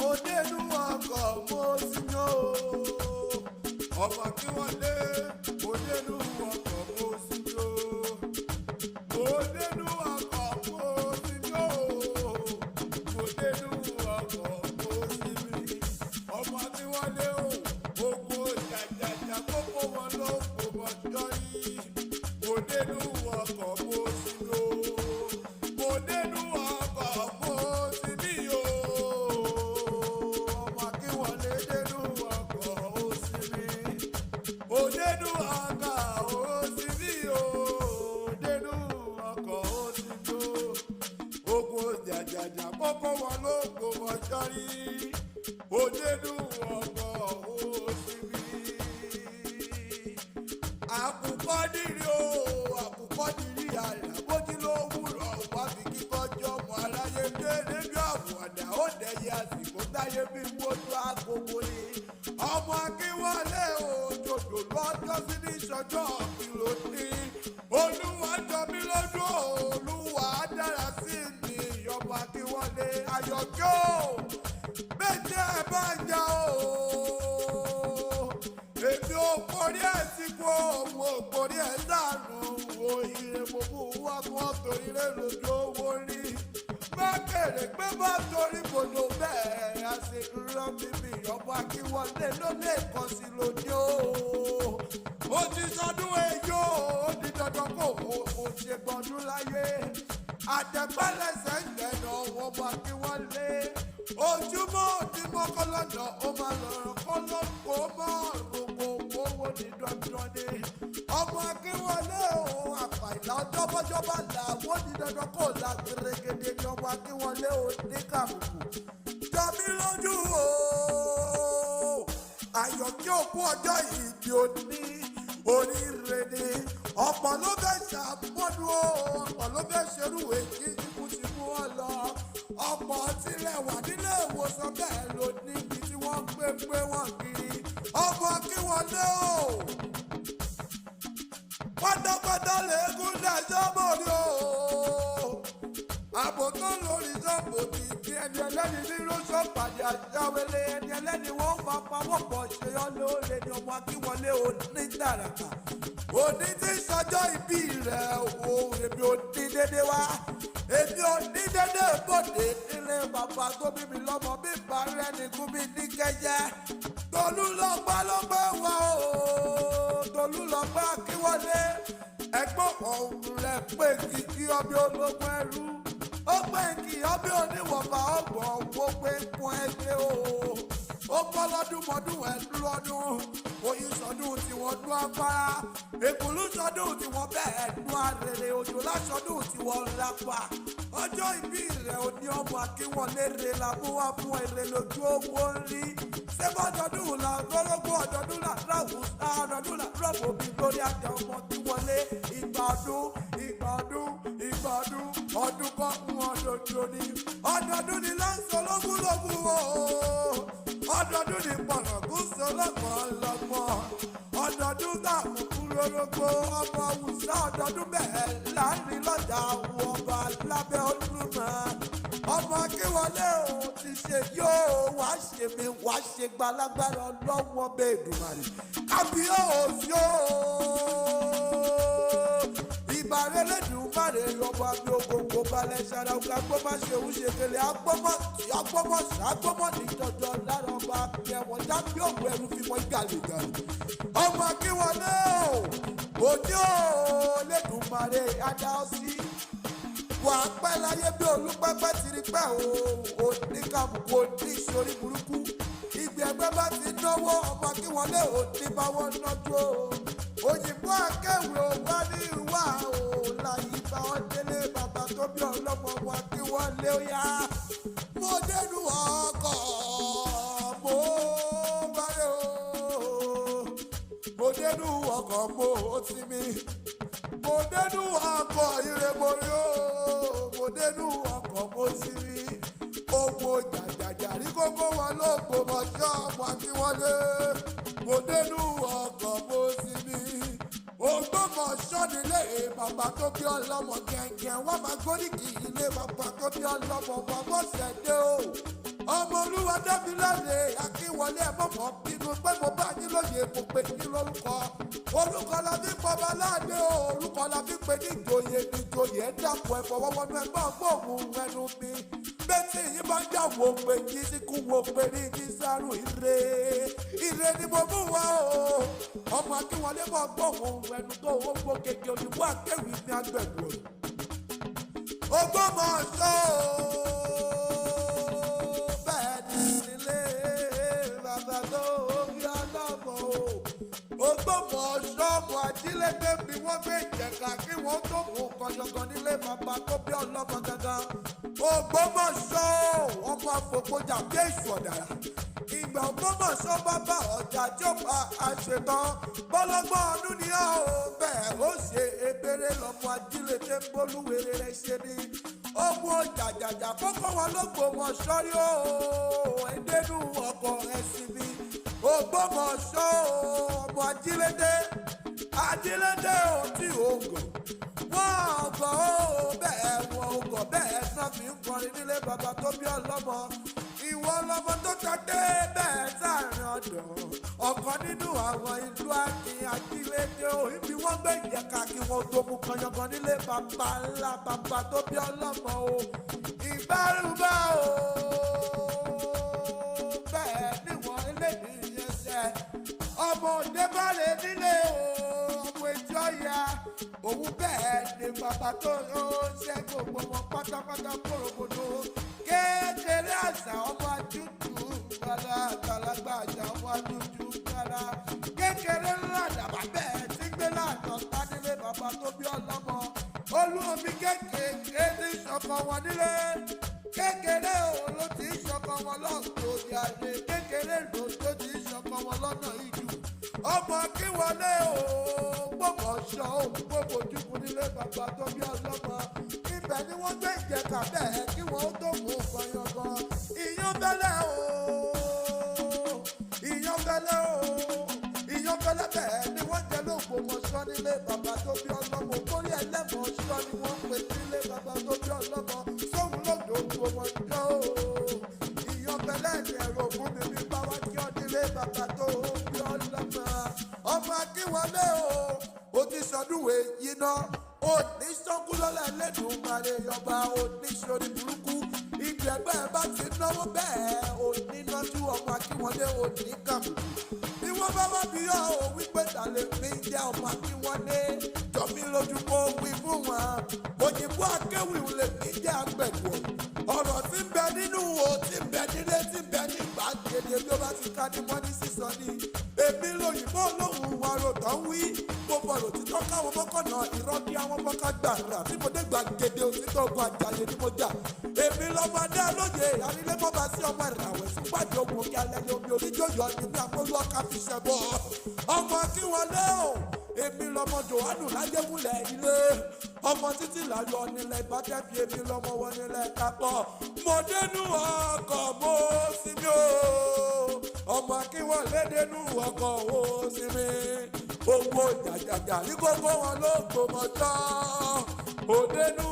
Mo dénú ọkọ̀ mo sì yó. Ọmọ Akínwálé, mo dénú ọkọ̀ mo sì yó. Mo dénú ọkọ̀ mo sì yó. Mo dénú ọkọ̀ mo sì mí. Ọmọ Akínwálé o, gbogbo jàjàjà kókó wọn ló kó mọ́jọ́ yìí. Mo dénú ọkọ̀ mo sì yó. Mo dénú ọkọ̀ mo sì mí o. Ọmọ Akínwálé dénú ọkọ̀ ó sì mí. Ó dénú ọkọ̀ ó sì mí o. Dénú ọkọ̀ ó sì mí o. Ogun jàjàjà kókó wọn ló kó mọ́jọ́ yìí. Ó dénú ọkọ̀ ó sì mí. Àkùkọ dìrì o, àkùkọ dìrì àràbójú ló wúrọ̀ wá fi kíkọ́ jọmọ aráyé délé bí àwọ̀dà ó dẹ̀yẹ àsìkò táyé bí wójú agogo ni. Ọmọ Akínwálé òjòjò lọ́jọ́ sí ní ìṣọjọ́ kìlò ní. Olúwa jọ mí lójú, Olúwa dára sí mi, ọmọ Akínwálé ayọ̀kẹ́ o. Méjì ẹ̀ bá ń jà o, èmi ò kórí ẹ̀ sí kó òun ò kórí ẹ̀ dànù wo ire mo mú wá kó torí rẹ̀ lójú owó rí mákèrè pé bá torí bòdò bẹ́ẹ̀ a sì rán bíbí. Ọmọ Akínwọlé ló lè kàn sí lóní o. Ó ti sọdún èyí o, ó di dandan kó o ṣe gbọdún láyé. Àtẹ̀pẹ́lẹsẹ̀ ń dẹ̀nà ọmọ Akínwọlé ojúmọ́ òní mọ́kànlọ́nà ó máa lọ̀rọ̀ kọ́lọ́kọ́ mọ́ gbogbo owó ní dandan ni. Ọmọ Akínwọlé o, àpàìlà ọjọ́bọ́jọ́bá là wọ́n ní dandan kò la gèrègèdè ní. Ọmọ Akínwọlé o ní kàbùkù jọmí lójú o. Àyọ̀kí òkú ọjọ́ ìbí òní oríire ni. Ọ̀pọ̀ ló fẹ́ ṣàmọ́dún o, ọ̀pọ̀ ló fẹ́ ṣerú èyí kíkú ti mú wọn lọ. Ọ̀pọ̀ tilẹ̀ wà nílé ìwòsàn bẹ́ẹ̀ ló níbi tí wọ́n gbé gbé wọn kiri. Ọmọ Akínwọlé o, pátápátá lẹ́gùn dájọ́ bò ní o. Àbò tó lórí sọ́ọ̀bù ti di ẹni ẹlẹ́ni nínú sọ́ọ̀pàdé àjáwélé ẹni ẹlẹ́ni wọ́n máa pawọ́ pọ̀ ṣe ọ́ lóore ni. Ọmọ Akínwọlé ò ní tàràkà òní tí sọjọ́ ìbí rẹ̀ o. Èmi ò ní dédé wá, èmi ò ní dédé bòde nílé bàbá tó bí mi lọ́mọ bí bàrẹ́ ní gún mi ní kẹjẹ. Tolú lọ́gbà ló gbé wá o, Tolú lọ́gbà Akínwọlé ẹ̀gbọ́n ọ̀hún rẹ̀ pé kìkì ọbẹ̀ ológun ẹrú ó pé kí ọbẹ̀ oníwọ̀nba ọgbọ̀n owó pé kún ẹgbẹ́ o. Ó bọ́ lọ́dún mọ́dún ẹ̀ lọ́dún oyin sọdún tí wọ́n dún afárá èkúlú sọdún tí wọ́n bẹ́ẹ̀ dún arèrè òjò lásọdún tí wọ́n lápá. Ọjọ́ ìbí rẹ̀ ò ní ọmọ Akínwọlé rè la mú wá fún èrè lójú owó ń rí sébọ́dọọdún là gbọ́lọ́gbọ́ ọdọọdún là ráwùsá ọdọọdún là rọ́bù mi lórí àtẹ. Ọmọ Akínwọlé, ìgbà ọdún, ìgbà ọdún, ìgbà ọdún ọdún kọ́ ń ọdọọdún ni ọdọọdún ni láǹsọ lógúnlógún o. Ọdọọdún ni pọ̀nàkún sọ lọ́gbọ̀nlọ́gbọ̀n. Ọdọọdún táwọn kúrò lóko ọmọ awùsá ọdọọdún bẹ́ẹ̀ láàrin lọ́jà àwọn ọba lábẹ́ Olúmọ. Ọmọ Akínwọlé o ti ṣe yóò wá ṣe mi wá ṣe gbalágbára ọlọ́wọ́ bẹ́ẹ̀ dùmarè kábíyèsí o. Ìbàrẹ̀ lẹ́dùnmáre ọba mi ògòǹgò balẹ̀ ṣara ọ̀gá gbọ́mọ̀ ṣe ń ṣe kele agbọ́mọ̀ tí agbọ́mọ̀ ṣàgbọ́mọ̀ ní dandan lára ọba ẹ̀wọ̀n jábí òkú ẹrú fífọ́ gàlégàlé. Ọmọ Akínwọlé o, òní o lẹ́dùnmáre adá ọ sí wà á pẹ́ láyé bí olúpẹ́pẹ́ ti rí pẹ́ o. Òní kàbùkù òní sórí burúkú ìgbẹ́ ẹgbẹ́ bá ti náwó. Ọmọ Akínwọlé òní bá wọn nájú o. Òyìnbó akéwì ò wá ní ìwà o láyé bá wọn délé bàbá tó bí ọlọ́mọ. Ọmọ Akínwọlé ó yá. Mo dénú ọkọ̀ mo bá rẹ̀ o. Mo dénú ọkọ̀ mo ti mi. Mo dénú ọkọ̀ ire mo rí o. Mo dénú ọkọ̀ mo ti rí owó jàjàjà rí kókó wọn ló kó mọ̀ṣọ́. Ọmọ Akínwọlé, mo dénú ọkọ̀ mo ti rí Ògbómọ̀ṣọ́ nílé bàbá tó bí ọlọ́mọ gẹ̀ǹgẹ̀ wọ́n máa gbóríkì ilé bàbá tó bí ọlọ́mọ wọn bó ṣẹ̀dé o. Ọmọ olúwa dábìlọ́lẹ̀ Akínwọlé, ẹ̀ mọ̀mọ́ bínú pé mo bá yín lóye, mo pè yín lórúkọ. Orúkọ la fi pọba láàdé o, orúkọ la fi pè ní ìjòyè ní ìjòyè. Ẹ dàpọ̀, ẹ fọwọ́wọ́nú ẹ gbọ́ gbóhùn ẹnu mi. Bẹ́tì yín bá ń jà wò pé yín síkú wò pé ní yín sáré, ire ire ni mo mú wá o. Ọmọ Akínwọlé, mọ̀ gbóhùn ẹnu tó owó gbó kékeré, òyìnbó akéwì ní agbẹ̀dù ọ̀rọ̀. Ògbómọ̀ṣọ́ o, bẹ́ẹ̀ ni nílé bàbá tó bí ọlọ́mọ o. Ògbómọ̀ṣọ́, ọmọ ajílégbé bí wọ́n gbé ìjẹ̀ka kí wọ́n tó mú kọjọgàn nílé bàbá tó bí ọlọ́mọ gangan. Ògbómọ̀ṣọ́, ọmọ àfòkọjà bí èṣù ọ̀dàrà. Ìgbà Ògbómọ̀ṣọ́ bàbá ọjà tí ó pa àṣetán bọ́lọ́gbọ́n ọdún ni ó bẹ́ẹ̀ ó ṣe ebèrè lọ́mọ ajílété ń bólúwèrè rẹ̀ ṣe ni ogun ọjàjàjà kókó wọn lÓgbómọ̀ṣọ́ rí o. Ẹdẹnu ọkọ ẹsìn mi, Ògbómọ̀ṣọ́, ọmọ ajílété, ajílété ò tí ògùn wọn ọgọ ó bẹ́ẹ̀ wọn ògọ̀ bẹ́ẹ̀ náà fi ń kọrin nílé bàbá tó bí ọlọ́mọ. Ìwọ lọmọ tó ta dé bẹ́ẹ̀ sáàrin ọ̀dọ̀ ọ̀kan nínú àwọn ìlú Akin ajílété ò, ibi wọ́n gbé ìjẹ̀ka kí wọ́n tó mú kànyàngàn nílé bàbá ńlá bàbá tó bí ọlọ́mọ o. Ìgbárùbá o, bẹ́ẹ̀ níwọ̀n eléyìí yẹn sẹ́ ọmọ òde bá lè nílé o, ọmọ etí ọ̀yà òun bẹ́ẹ̀ ni bàbá tó ń ṣe gbogbo wọn pátápátá kórógbòdò. Kékeré àṣà ọmọ àdúdú gbala, àgbàlagbà àṣà ọmọ àdúdú gbala, kékeré ńlá dàbà bẹ́ẹ̀ tí gbé láàtọ̀ tádélé bàbá tó bí ọlọ́mọ. Olú omi kékeré ní sọkọ wọn nílé kékeré òun ló ti sọkọ wọn lọ́sọ̀ọ́ òdì àlè kékeré ló tó ti sọkọ wọn lọ́nà ìjù. Ọmọ Akínwọlé o, Gbọ́mọ̀ṣọ́ o, gbogbo ojúkun nílé bàbá tó bí ọlọ́mọ. Ibẹ̀ ni wọ́n gbé ìjẹ̀ka bẹ́ẹ̀ kí wọ́n tó mú kọyangan. Ìyàn bẹ́lẹ̀ o, ìyàn bẹ́lẹ̀ o, ìyàn bẹ́lẹ̀ bẹ́ẹ̀ ni wọ́n jẹ lÓgbómọ̀ṣọ́ nílé bàbá tó bí ọlọ́mọ. Kórí ẹlẹ́mọ̀ṣọ́ ni wọ́n pè nílé bàbá tó bí ọlọ́mọ sóhun lọ́dọ̀ Ògbómọ̀ṣọ́ o. Ìyàn bẹ́lẹ̀ ni ẹ̀rọ fún mi bí bá wá kí ọ nílé bàbá tó bí ọlọ́mọ. Ọmọ Akínwọlé o, ó ti sọdúnwé yìí ná, ó ní sọ́kúlọ́lá Ẹlẹ́dùnmarè yọba, ó ní sórí burúkú ìgbẹ́gbẹ́ bá ti náwó bẹ́ẹ̀ ò ní lọ́jú. Ọmọ Akínwọlé, ò ní kàbùkù bí wọ́n bá wá bí ọ́ ò wípé ta lè fi jẹ́ ọmọ Akínwọlé, jọ̀mí lójú kó wí fún wọn, òyìnbó akéwì lè fi jẹ́ agbẹ̀dùn ọ̀rọ̀ tí ń bẹ nínú o, tí ń bẹ nílé, tí ń bẹ ní gbàgede, bí ó bá ti ká ní mọ́ní sísọ ni. Èmi lòyìnbó lóhùn ọ̀rọ̀ tó ń wí gbogbo ọ̀rọ̀ títọ́ káwọn mọ́kànnà irọ́ kí àwọn mọ́kà gbà rà tí mo dé gbàgede òtítọ́ ogun àjàyè ni mo jà. Èmi lọ́mọdé lóye àrílé mọ́ba sí ọmọ ìràwẹ̀ fún gbàdé ogun òkè alẹ́ ní omi oníjòyò ní bí akólú ọkà fi ṣẹ bọ́. Ọmọ Akínwọlé o, èmi lọmọ Jòhánù lájẹkúnlẹ̀ ilé ọmọ títí láyọ̀ nílẹ̀ ìbátẹ́ fi, èmi lọmọ wọn nílẹ̀ kápọ̀ mo dénú ọkọ̀ mo sinmi o. Ọmọ Akínwọlé dénú ọkọ̀ o sinmi owó jàjàjà ní kókó wọn lÓgbómọ̀ṣọ́ òdenu.